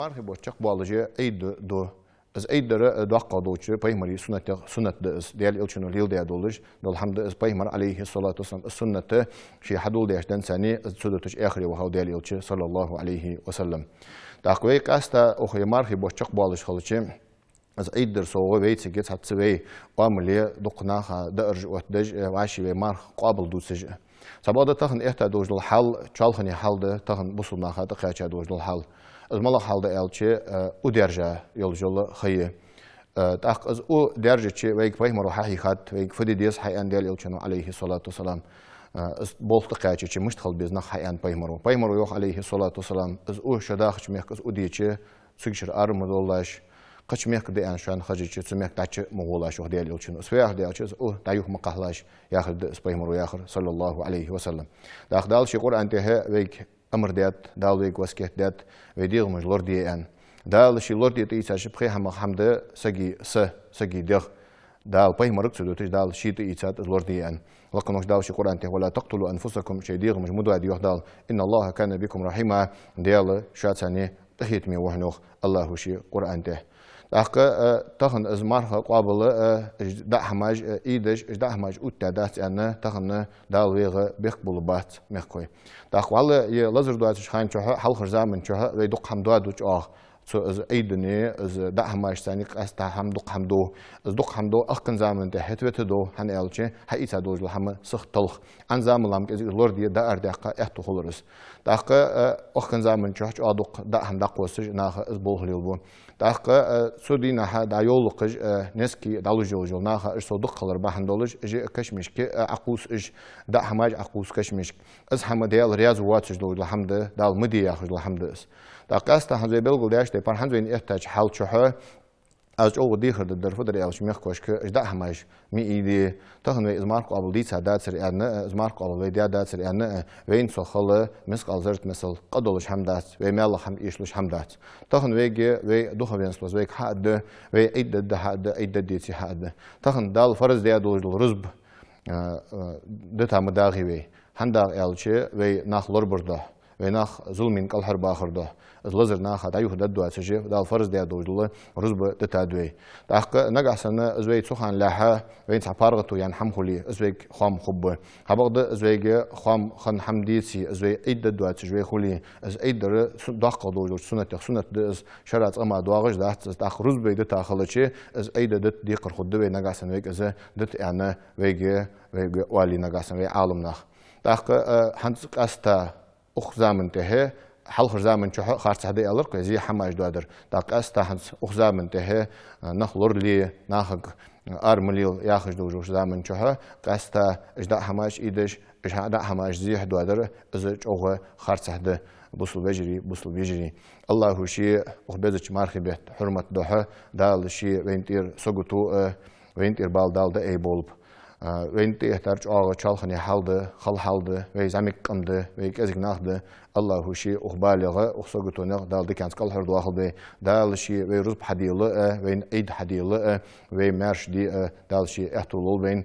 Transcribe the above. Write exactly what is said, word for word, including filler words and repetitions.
Мархий бутт чакхбоалаш Ӏийд ду. Из Ӏийд дар доккхагӀа долча пайхамара суннатех суннат да из. Даьла Элчано леладаь долаш дола хӀама да из. Пайхамара, Ӏалайхи ссалату вассалам, из суннат ше хьадоладеш денз царна, из цу дуташ эхаре вахав Даьла Элча, саллаллахӀу Ӏалайхи ва саллам. ТӀаккха вай къаьстта укх мархий бутт чакхбоалаш хилча, из Ӏийд дар совгӀа вайцига цхьацца вай Ӏамале дукха наха дааржа оттадеш, вӀаши вай марха къоабал дувцаш. Цхьабакъда тахан этта долаш дола хьал, чоалхане хьал да тахан бусалба наха тӀакхаьча долаш дола хьал. Из малагӀа хьал да аьлча, э, у даьржа йолаш йола ха я. Э, тӀаккха из у даьржача вайга пайхамара хьахьийхад, вайга фу де деза хьааьнна Даьла Элчано, Ӏалайхи ссалату вассалам. Э, из болх тӀакхаьчача мишта хила беза нах хьааьнна пайхамара. Пайхамара йоах, Ӏалайхи ссалату вассалам, из у шо дахача мехка из у дича, цигара ара ма довлалаш, кхыча мехка да аьнна шоана хезача, цу мехка дӀачу ма гӀолаш, йоах Даьла Элчано. Из фу яхар да аьлча, из у дӀа-юха ма кхахьалаш яхилга да из пайхамара яхар, саллаллахӀу Ӏалайхи ва саллам. ТӀаккха Дала ший Къуръан тӀа вайга амар даьд, Дала вайга васкет даьд, вай дегӀамаш лораде аьнна. Дала ше лораде тӀаийцача пхе хӀамах хӀама да сага са, сага дегӀ. Дала пайхамарга ца дуташ, Дала ше тӀаийцад из лораде аьнна. Лакха волча Дала ший Къуръан тӀа: «ولا تقتلوا أنفسكم», шоай дегӀамаш ма доаде, йоах Дала. «إن الله كان بكم رحيما», Даьла шоца тӀахетаме ва хьона, йоах АллахӀа ший Къуръан тӀа. ТӀаккха, э, тахан из марха къоабал, э, уж даа хӀамаш, э, Ӏийдаш, уж даа хӀамаш оттадаь дац аьнна, тахан Дала вайга бехк биллабац, мехкахой. ТӀаккха валла е лазар доацача хана чухь, хьалхарча заман чухь вай дукха хӀама доаду чӀоагӀа. Цу из Ӏийдане, из даа хӀамашца цхьана къаьстта хӀама дукха хӀама ду. Из дукха хӀама ду, ахкан заман тӀа хӀета-вета ду, хӀана аьлча, хьаийца долаш дола хӀама сиха талх. Ӏа заман ламка из лораде, даар даккха аьттув хулар из. ТӀаккха, э, ахкан заман чухь чӀоагӀа дукха даа хӀама дӀакхоссаш наха из болх лелабу. ТӀаккха, э, цу дийнахьа дӀайолалуш, э, неский дӀалуш йолаш йола наха, уж сов дукха хилар бахьан долаш, уж кашамашка, э, Ӏокхувс уж, даа хӀамаш Ӏокхувс кашамашка. Из хӀама Даьла раьза воацаш долаш дола хӀама да, Дала ма де яхаш дола хӀама да из. ТӀаккха къаьстта хӀанз вай белгалдаьча тайпара, хӀанз вайна эттача хьал чухь, аз чӀоагӀа дехар дергдар фу дар аьлча, мехкахошка, уж даа хӀамаш ма Ӏийде. Тахан вай из марха къоабал дийца дацар аьнна, из марха къоабал вай даь дацар аьнна, вайна цох хала мискъал заррат мисал къа долаш хӀама дац, вай маьлах хӀама эшалуш хӀама дац. Тахан вайга вай духовенствос вайга хьааргда, вай Ӏийд дергда хьааргда, Ӏийд дергдеце хьааргда. Тахан Дала фарз даь долаш дола рузба, э, э, дита ма дагӀий вай. ХӀана дагӀа аьлча, вай нах лорабар духьа, вай нах зуламах кӀалхарбахар духьа, из лазар наха дӀа-юха даргдоацаш, Дала фарз даь долаш дола рузба дитад вай. ТӀаккха нагахьа санна из вай цу хана лаьрхӀа, вайна цхьа паргӀато яьнна хӀама хуле, из вайга хоам хургба. Цхьабакъда из вайга хоам хинна хӀама деце, из вай Ӏийд дергдоацаш вай хуле, из Ӏийд дар су-, доккхагӀа долаш долча суннатех суннат да из, шера цкъа мара доагӀаш дац из, тӀаккха рузба вай дита хилча, из Ӏийд дита декхар хургда вай, нагахьа санна вайга из дита аьнна, вайга, вайга оале нагахьа санна вай Ӏаламнаха. ТӀаккха, э, хӀанз къаьстта укх заман тӀа, хьалхарча заман чухь харцахьа да аьлар-кх вай, зе хӀамаш доадар. ТӀаккха къаьстта хӀанз укх заман тӀа, э, нах лорале, нахага ара ма лела яхаш долча заман чухь, къаьстта уж даа хӀамаш Ӏийдаш, уж даа хӀамаш зе хьадоадар, из чӀоагӀа харцахьа да, бусалба вежарий, бусалба йижарий. АллахӀа ший укх безача мархий бетта хьурмат духьа, Дала ший вайна тӀера сагото а, вайна тӀера бала Дала дӀаайболба. А, вайна тӀаэттар чӀоагӀа чоалхане хьал да, хала хьал да, вай зӀамига къам да, вай кӀезига нах да. АллахӀа ший укх балех, укх саготонех Дала диканца кӀалхардоахалба вай. Дала ший вай рузба хьаделла а, вайна Ӏийд хьаделла а, вай маьрша де а, Дала ший аьттув лулба вайна.